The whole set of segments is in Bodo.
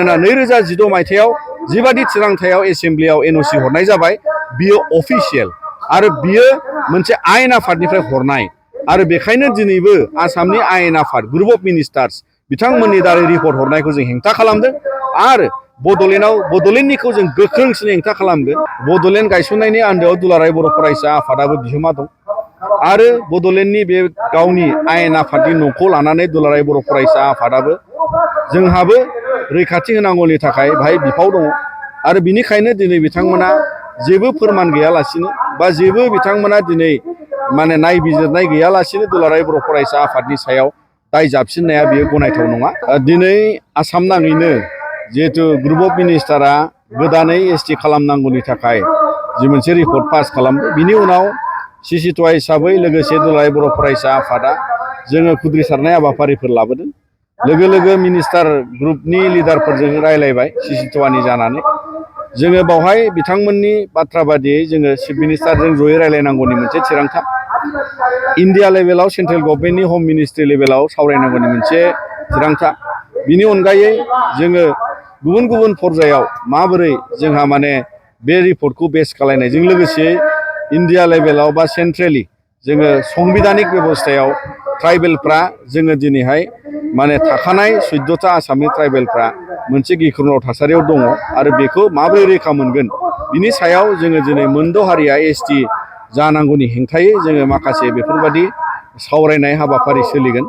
2016 मायथाइयाव जिबादि थिरांथायाव एसेम्ब्लियाव एनअसि हरनाय जाबाय बियो अफिसियेल आरो बियो मोनसे आयेन आफादनिफ्राय हरनाय आरो बेखायनो दिनैबो आसामनि आयेन आफाद ग्रुप अफ मिनिस्टार्स बिथांमोननि दारै रिपर्ट हरनायखौ जों हेंथा खालामदों आरो बड'लेण्डनिखौ जों गोख्रोंसिन हेंथा खालामगोन। बड'लेण्ड गायसननायनि आन्दोआव दुलाराय बर' फरायसा आफादाबो बिहोमा दं आरो बड'लेण्डनि बे गावनि आयेन आफादनि न'खौ लानानै दुलाराय बर' फरायसा आफादाबो जोंहाबो रैखाथि होनांगौनि थाखाय बाहाय बिफाव दङ आरो बिनिखायनो दिनै बिथांमोना जेबो फोरमान गैयालासिनो बा जेबो बिथांमोना दिनै माने नायबिजिरनाय गैयालासिनो दुलाराय बर' फरायसा आफादनि सायाव दाय जाबसिननाया बेयो गनायथाव नङा। दिनै आसाम नाङैनो जिहेतु ग्रुप अफ मिनिस्टारा गोदानै एसटि खालामनांगौनि थाखाय जि मोनसे रिपर्ट पास खालामदों बिनि उनाव सिसिटुवा हिसाबै लोगोसे दुलाराय बर' फरायसा आफादा जोङो खुद्रिसारनाय हाबाफारिफोर लाबोदों। लोगो लोगो मिनिस्टार ग्रुपनि लिडारफोरजों रायलायबाय सिसिटुवानि जानानै जोङो बावहाय बिथांमोननि बाथ्रा बादियै जोङो चिफ मिनिस्टारजों जयै रायलायनांगौनि मोनसे थिरांथा इन्डिया लेभेलाव सेन्ट्रेल गभर्नमेन्टनि हम मिनिस्ट्रि लेभेलाव सावरायनांगौनि मोनसे थिरांथा बिनि अनगायै जोङो गुबुन गुबुन पर्यायाव माबोरै जोंहा माने बे रिपर्टखौ बेस खालायनायजों लोगोसे इन्डिया लेभेलाव बा सेन्ट्रेलि जोङो संबिधानिक बेबस्थायाव ट्राइबेलफ्रा जोङो दिनैहाय माने थाखानाय 14टा आसामनि ट्राइबेलफ्रा मोनसे गिख्रंथाव थासारियाव दङ आरो बेखौ माबोरै रैखा मोनगोन बिनि सायाव जोङो दिनै मोनद' हारिया एसटि जानांगौनि हेंथायै जोङो माखासे बेफोरबादि सावरायनाय हाबाफारि सोलिगोन।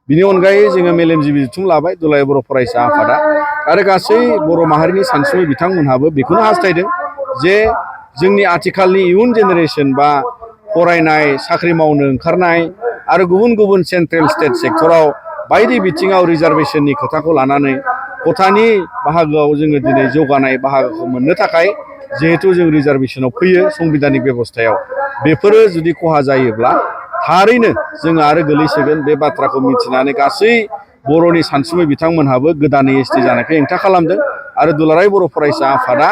बिनि अनगायै जोङो मेलेमजिबि जथुम लाबाय दुलाराय बर' फरायसा आफादा आरो गासै बर' माहारिनि सानसुमै बिथांमोनहाबो बेखौनो हास्थायदों जे जोंनि आथिखालनि इयुन जेनेरेसन बा फरायनाय साख्रि मावनो ओंखारनाय आरो गुबुन गुबुन सेन्ट्रेल स्टेट सेक्टराव बायदि बिथिङाव रिजार्भेशननि खोथाखौ लानानै खथानि बाहागोआव जोङो दिनै जौगानाय बाहागोखौ मोननो थाखाय जिहेथु जों रिजार्भेशनाव फैयो संबिधानिक बेबस्थायाव बेफोरो जुदि खहा जायोब्ला थारैनो जोङो आरो गोलैसोगोन बे बाथ्राखौ मिथिनानै गासै बर'नि सानसुमै बिथांमोनहाबो गोदानै एसटि जानायखौ हेंथा खालामदों आरो दुलाराय बर' फरायसा आफादा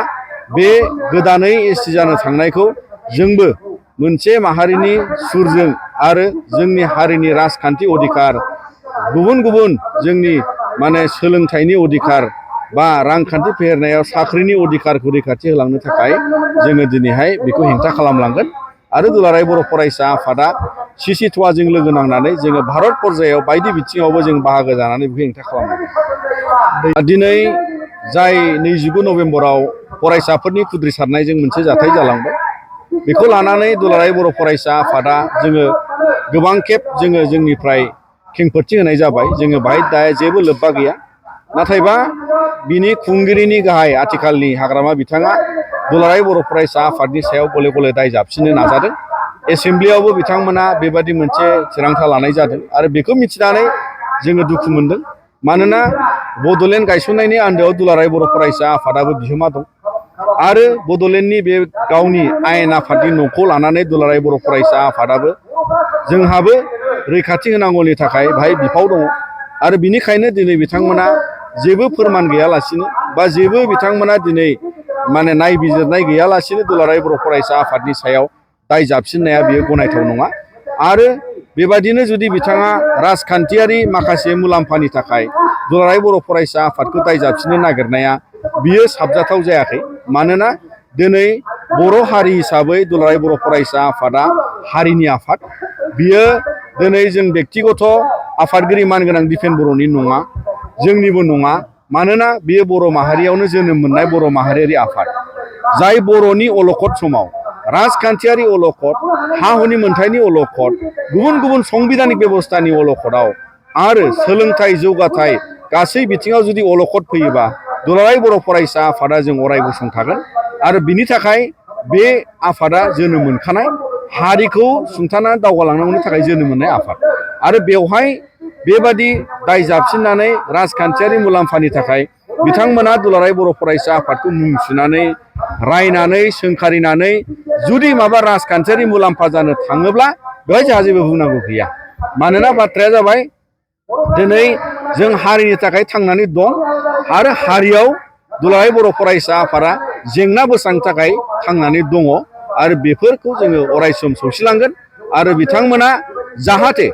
बे गोदानै एसटि जानो थांनायखौ जोंबो मोनसे माहारिनि सुरजों आरो जोंनि हारिनि राजखान्थि अधिकार गुबुन गुबुन जोंनि माने सोलोंथाइनि अधिकार बा रांखान्थि फेहेरनायाव साख्रिनि अधिकारखौ रैखाथि होलांनो थाखाय जोङो दिनैहाय बेखौ हेंथा खालामलांगोन आरो दुलाराय बर' फरायसा आफादा सिसिटुवाजों लोगो नांनानै जोङो भारत पर्यायाव बायदि बिथिङावबो जों बाहागो जानानै बेखौ हेंथा खालामनांगोन। दिनै जाय 29 नभेम्बराव फरायसाफोरनि खुद्रिसारनायजों मोनसे जाथाय जालांबाय बेखौ लानानै दुलाराय बर' फरायसा आफादा जोङो गोबां खेब जोङो जोंनिफ्राय खेंफोरथि होनाय जाबाय जोङो बाहाय दा जेबो लोब्बा गैया नाथायबा बिनि खुंगिरिनि गाहाय आथिखालनि हाग्रामा बिथाङा दुलाराय बर' फरायसा आफादनि सायाव गले गले दाय जाबसिननो नाजादों। एसेम्ब्लियावबो बिथांमोना बेबादि मोनसे थिरांथा लानाय जादों आरो बेखौ मिथिनानै जोङो दुखु मोनदों मानोना बड'लेण्ड गायसननायनि आन्दोआव दुलाराय बर' फरायसा आफादाबो बिहोमा दं आरो बड'लेण्डनि बे गावनि आयेन आफादनि न'खौ लानानै दुलाराय बर' फरायसा आफादाबो जोंहाबो रैखाथि होनांगौनि थाखाय बाहाय बिफाव दङ आरो बिनिखायनो दिनै बिथांमोना जेबो फोरमान गैयालासिनो बा जेबो बिथांमोना दिनै माने नायबिजिरनाय गैयालासिनो दुलाराय बर' फरायसा आफादनि सायाव दाय जाबसिननाया बेयो गनायथाव नङा आरो बेबादिनो जुदि बिथाङा राजखान्थियारि माखासे मुलाम्फानि थाखाय दुलाराय बर' फरायसा आफादखौ दाय जाबसिननो नागिरनाया बियो साबजाथाव जायाखै मानोना दिनै बर' हारि हिसाबै दुलाराय बर' फरायसा आफादा हारिनि आफाद बियो दिनै जों बेक्तिगत आफादगिरि मानगोनां दिपेन बर'नि नङा जोंनिबो नङा मानोना बेयो बर' माहारियावनो जोनोम मोननाय बर' माहारियारि आफाद जाय बर'नि अलखद समाव राजखान्थियारि अलखद हा हुनि मोन्थायनि अलखद गुबुन गुबुन संबिधानिक बेबस्थानि अलखदाव आरो सोलोंथाइ जौगाथाय गासै बिथिङाव जुदि अलखद फैयोबा दुलाराय बर' फरायसा आफादा जों अराय गसंथागोन आरो बिनि थाखाय बे आफादा जोनोम मोनखानाय हारिखौ सुंथानानै दावगालांनांगौनि थाखाय जोनोम मोननाय आफाद आरो बेवहाय बेबादि दाय जाबसिननानै राजखान्थियारि मुलाम्फानि थाखाय बिथांमोना दुलाराय बर' फरायसा आफादखौ मुं सुनानै रायनानै सोंखारिनानै जुदि माबा राजखान्थियारि मुलाम्फा जानो थाङोब्ला बेवहाय जोंहा जेबो बुंनांगौ गैया मानोना बाथ्राया जाबाय दिनै जों हारिनि थाखाय थांनानै दं आरो हारियाव दुलाराय बर' फरायसा आफादा जेंना बोस्रांनो थाखाय थांनानै दङ आरो बेफोरखौ जोङो अरायसम सौसिलांगोन आरो बिथांमोना जाहाथे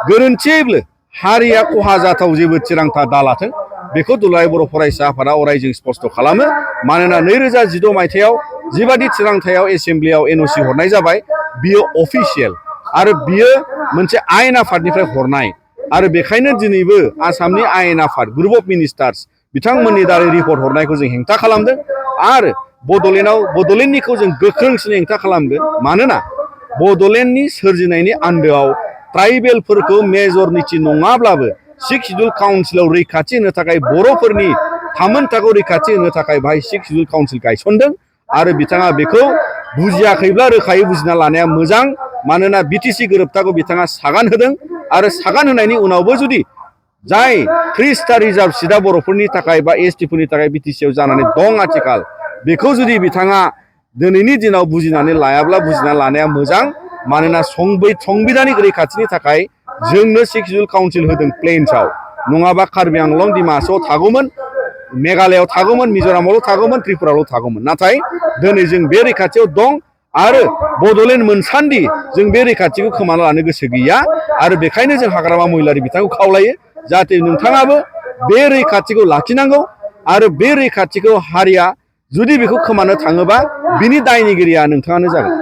गोरोन्थियैबो हारिया खहा जाथाव जेबो थिरांथा दालाथों बेखौ दुलाराय बर' फरायसा आफादा अरायजों स्पष्ट खालामो। मानोना 2016 मायथाइयाव जिबादि थिरांथायाव एसेम्ब्लियाव एनअसि हरनाय जाबाय बियो अफिसियेल आरो बियो मोनसे आयेन आफादनिफ्राय हरनाय आरो बेखायनो दिनैबो आसामनि आयेन आफाद ग्रुप अफ मिनिस्टार्स बिथांमोननि दारै रिपर्ट हरनायखौ जों हेंथा खालामदों आरो बड'लेण्डनिखौ जों गोख्रोंसिन हेंथा खालामगोन। मानोना बड'लेण्डनि सोरजिनायनि आन्दोआव ट्राइबेलफोरखौ मेजरिटि नङाब्लाबो सिक्स सिड्युल काउन्सिलाव रैखाथि होनो थाखाय बर'फोरनि थामोनथाखौ रैखाथि होनो थाखाय बाहाय सिक्स सिड्युल काउन्सिल गायसनदों आरो बिथाङा बेखौ बुजियाखैब्ला रोखायै बुजिना लानाया मोजां। मानोना बिटिसि गोरोबथाखौ बिथाङा सागान होदों आरो सागान होनायनि उनावबो जुदि जाय 30टा रिजार्भ सिटआ बर'फोरनि थाखाय बा एसटिफोरनि थाखाय बिटिसिआव जानानै दं आथिखाल बेखौ जुदि बिथाङा दिनैनि दिनाव बुजिनानै लायाब्ला बुजिना लानाया मोजां। मानोना संबिधानिक रैखाथिनि थाखाय जोंनो सिक्स सिड्युल काउन्सिल होदों प्लेन्सआव, नङाबा कार्बि आंलं दिमाहासावआव थागौमोन, मेघालयआव थागौमोन, मिज'रामावल' थागौमोन, त्रिपुरायावल' थागौमोन। नाथाय दिनै जों बे रैखाथियाव दं आरो बड'लेण्ड मोनसान्दि जों बे रैखाथिखौ खोमाना लानो गोसो गैया आरो बेखायनो जों हाग्रामा महिलारि बिथांखौ खावलायो जाहाथे नोंथाङाबो बे रैखाथिखौ लाखिनांगौ आरो बे रैखाथिखौ हारिया जुदि बेखौ खोमानो थाङोबा बिनि दायनिगिरिया नोंथाङानो जागोन।